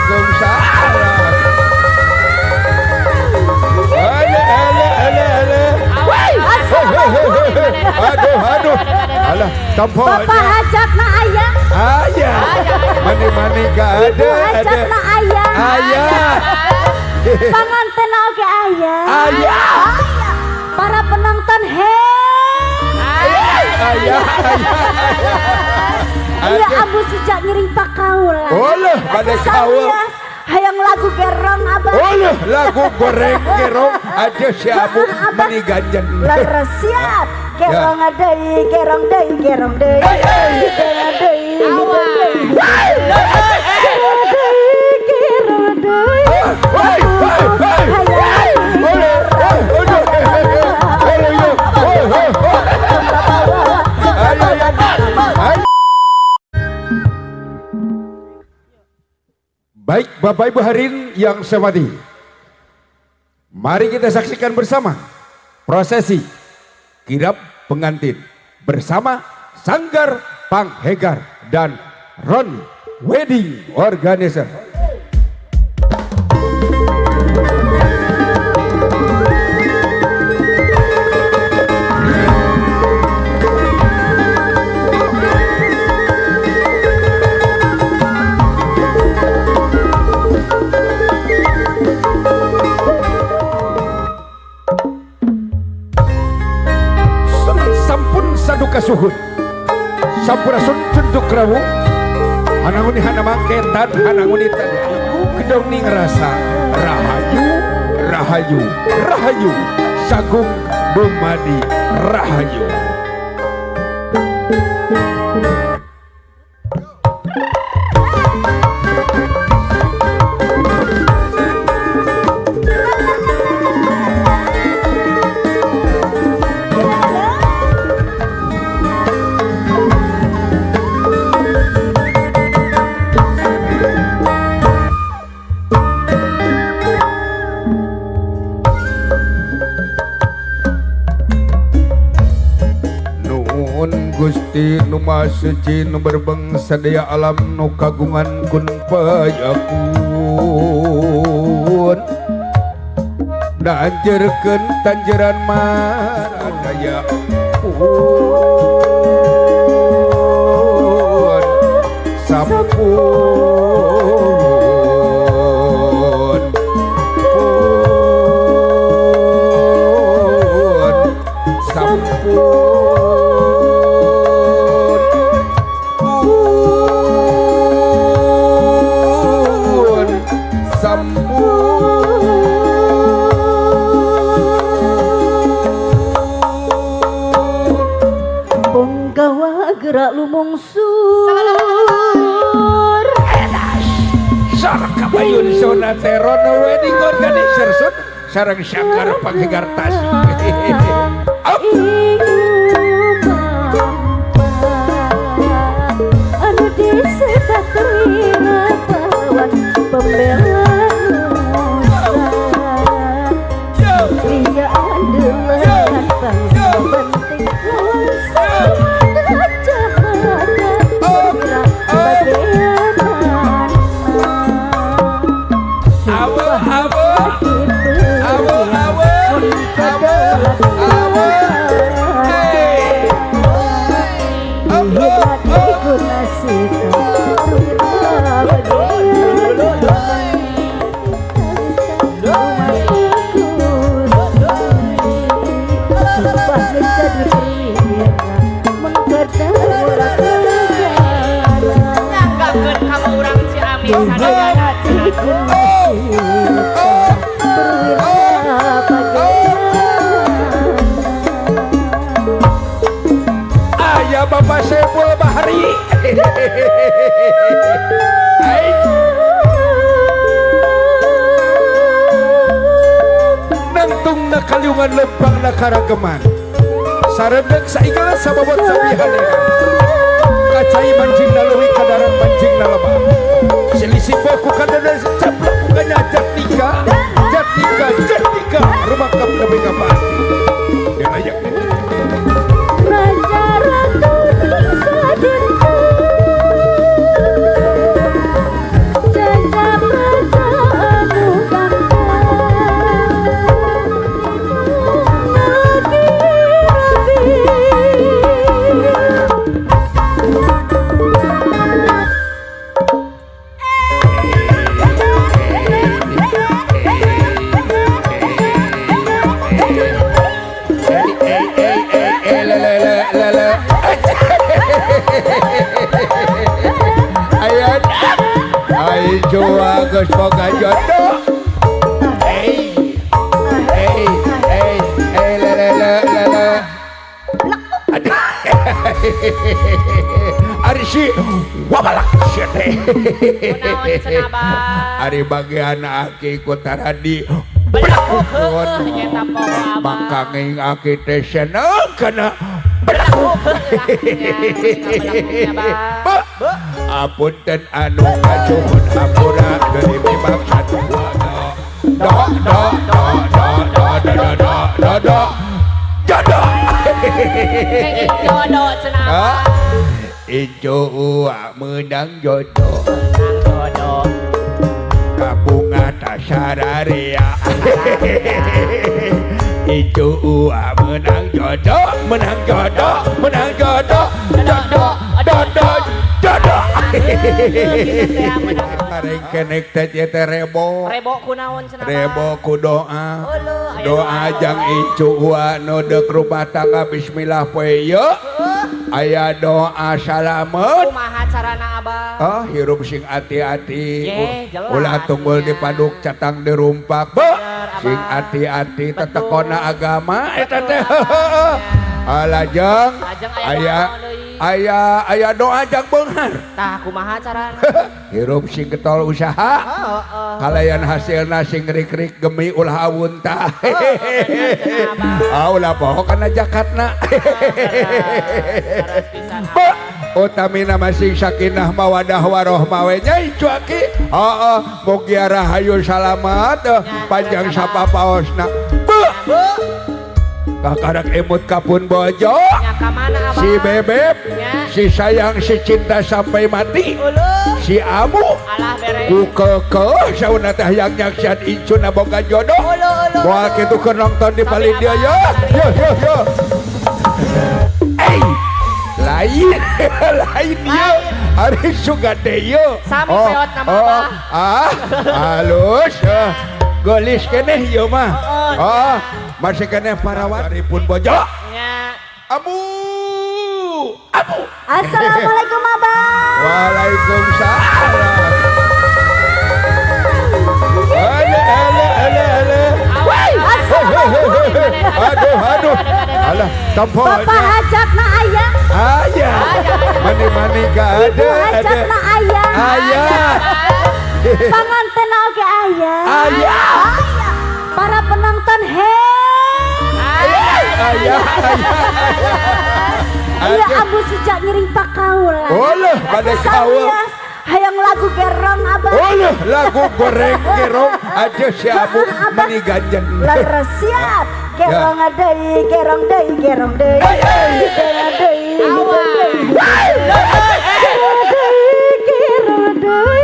Waalaikumsalam. Ale ale ale ale. Aduh aduh. Alah, tempo. Bapak hajatna aya. Aya. Mani-mani ka Ibu ada ada. hajatna aya. Aya. Panganten oge aya. Aya. Para penonton hei. Aya. Aya. Iya ambu sejak ngiring pakaula. Olah, pada kaul. Hayang lagu gerong abah. Olah, lagu goreng gerong aja si abu meni ganjen. Leres siap. Gerong deui, gerong deui, gerong deui. Gerong deui, gerong deui. Gerong deui, gerong deui. Woi, woi, woi. Hayang Olah, olah, olah, olah, olah, Ayo, ayo, ayo. Baik Bapak Ibu hadirin yang saya hormati, mari kita saksikan bersama prosesi kirap pengantin bersama Sanggar Panghegar dan Ron Wedding Organizer. Sampun saduka suhun sampurasun cunduk rawu hananguni hanamangketan hananguni tan gedong ning rasa rahayu rahayu rahayu sagung dumadi rahayu. Gusti nu Maha Suci nu berbeng sadaya alam nu kagungan kun payakun danjerkeun tanjeran maradaya pun sampun pun sampun Penggawa gerak lumungsur Sareng kabayun sona teron wedding organizer sun sareng Sanggar Panghegar Tasik. Up. Anu disebat terima pahlawan pembela nusa. Iya andalan bangsa penting Ayah Bapak Saiful Bahri. Nangtung na kaliungan lempang na karageman. Sarendek saigala sababot sabihanea. Kacai mancing na leuwih kadaran mancing na lebah. Selisih boku kadana caplok bukannya jatika, jatika, jatika. Rumakap lebih kapati. Dia layak. Raja Ratu Sadinten. Ai jua geus boga jodoh. Hey hey hey hey le le le le. Aduh. Ari si wabalak sia teh. Kunaon cenah Abah? Ari bagian aki ku taradi Belakuk heueuh nya eta poho Abah. Mangkanging aki teh seneng kana belakuk. Apunten anu kasuhun hampura deui mimang satu dua do do do do do do do do do do jodoh. Jodoh cenah Abah. Ijo uak meunang jodoh. Meunang jodoh. Kabunga tasararia. Ijo uak menang jodoh, menang jodoh, menang jodoh, jodoh, jodoh, jodoh. Kareng kenek teh teh rebo. Rebo kunaon cenah? Rebo ku doa. Doa jang icu uak nu deuk rumah tangga bismillah poe ieu. Aya doa salamet. Kumaha carana Abah? Oh, hirup sing ati-ati. Ulah tunggul dipaduk catang dirumpak. Sing ati-ati tetekona agama eta teh. Lajeng aya aya aya doa jang beunghar. Tah kumaha carana? Hirup sing getol usaha. Kalayan hasilna sing rik-rik gemi ulah awun tah. Ah ulah poho kana jakatna. Utamina masing sakinah mawadah warohmah we nya icu aki. Heeh, mugia rahayu salamat panjang sapapaosna. Kakarak emut kapun bojo. Si bebeb, si sayang, si cinta sampai mati. Si amu, ku kekeh sauna teh hayang nyaksian incuna boga jodoh. Moal kitu keur nonton di palih dieu yo. Yo yo yo. Lain, lain ieu. Ari sugan teh ieu. Sami peot na mah. Ah, halus. Geulis keneh ieu mah. Oh, masih keneh parawat pun bojo. Nya. Amu. Amu. Assalamualaikum Abah. Waalaikumsalam. Ale ale ale ale. Aduh aduh. Alah, tempo. Bapak hajatna aya. Aya. Mani-mani ka ada. Ibu hajatna aya. Aya. Panganten oge aya. Aya. Para penonton hei. Aya. Aya. Iya ambu sejak ngiring pakaula. Olah pada kaul. Hayang lagu gerong Abah. Olah lagu goreng gerong aja si abu meni ganjen. Leres siap. Gerong deui, gerong deui, gerong deui. Gerong deui, gerong deui. Gerong deui.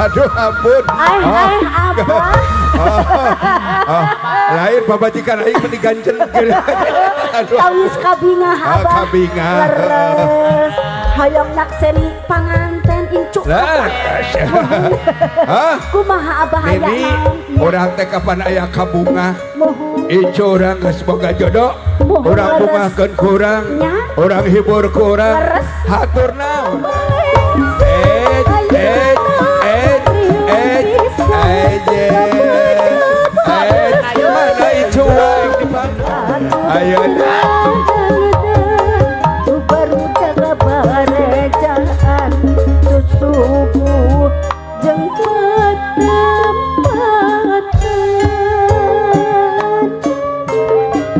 Aduh ampun. Abah. Lain pamajikan aing meni ganjen. Aduh. Kawis kabingah Ah, abah. kabingah. Leres. Hoyong nakseni panganten incu. Lah. Hah? Kumaha abah aya Nini, naon? urang teh kapan aya kabungah? Mohon. Incu urang geus boga jodoh. Mohon Urang leres. bungahkeun ku urang. Nya. Urang hibur ku urang. Leres. Hatur naon? Eh, eh, eh, eh, eh, eh, mana incu aing di Ayo. Subuh jeung ketempatan.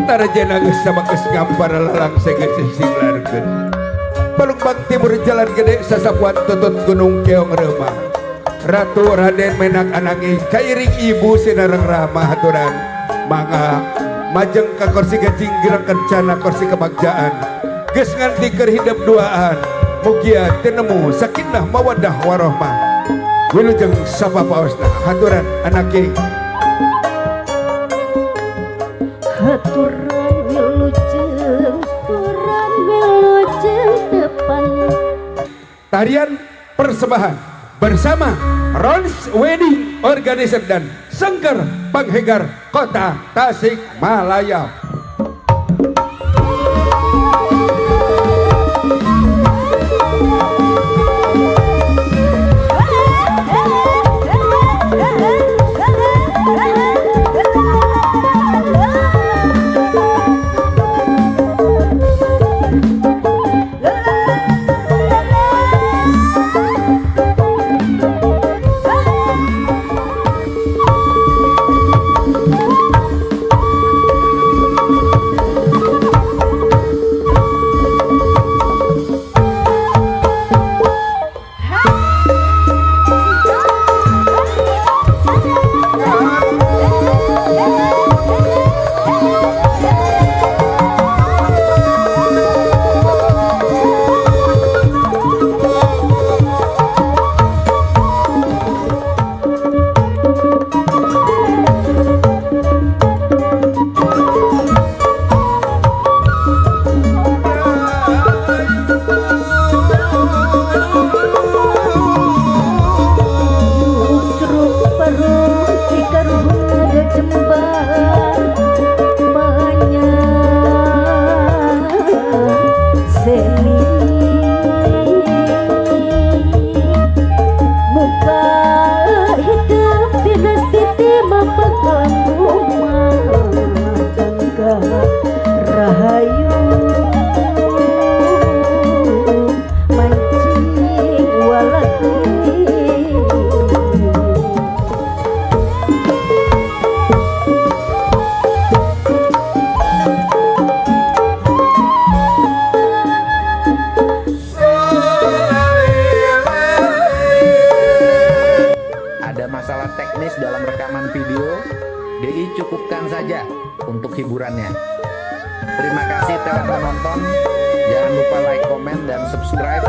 Tarjana geus sama geus ngampar lalang geus sing larkeun. Balugbang timur jalan gede sasapuan tutut gunung keong remah. Ratu Raden Menak anangi kairing ibu sinareng ramah haturan. Mangga majeng ka kursi gajing girang kencana kursi kebagjaan. Geus nganti keur hidep duaan. Mugia tinemu sakinah mawaddah warohmah. Wilujeng sapa paosna haturan anake. Haturan wilujeng suran wilujeng depan. Tarian persembahan bersama Rons Wedding Organizer dan Sengker Panghegar Kota Tasikmalaya. Curug perut dikaruhun ada jembar banyak seni muka hidup dinasti mapakalan rumah tangga rahayu mancing walaki. Ada masalah teknis dalam rekaman video, DI cukupkan saja untuk hiburannya. Terima kasih telah menonton. Jangan lupa like, komen, dan subscribe.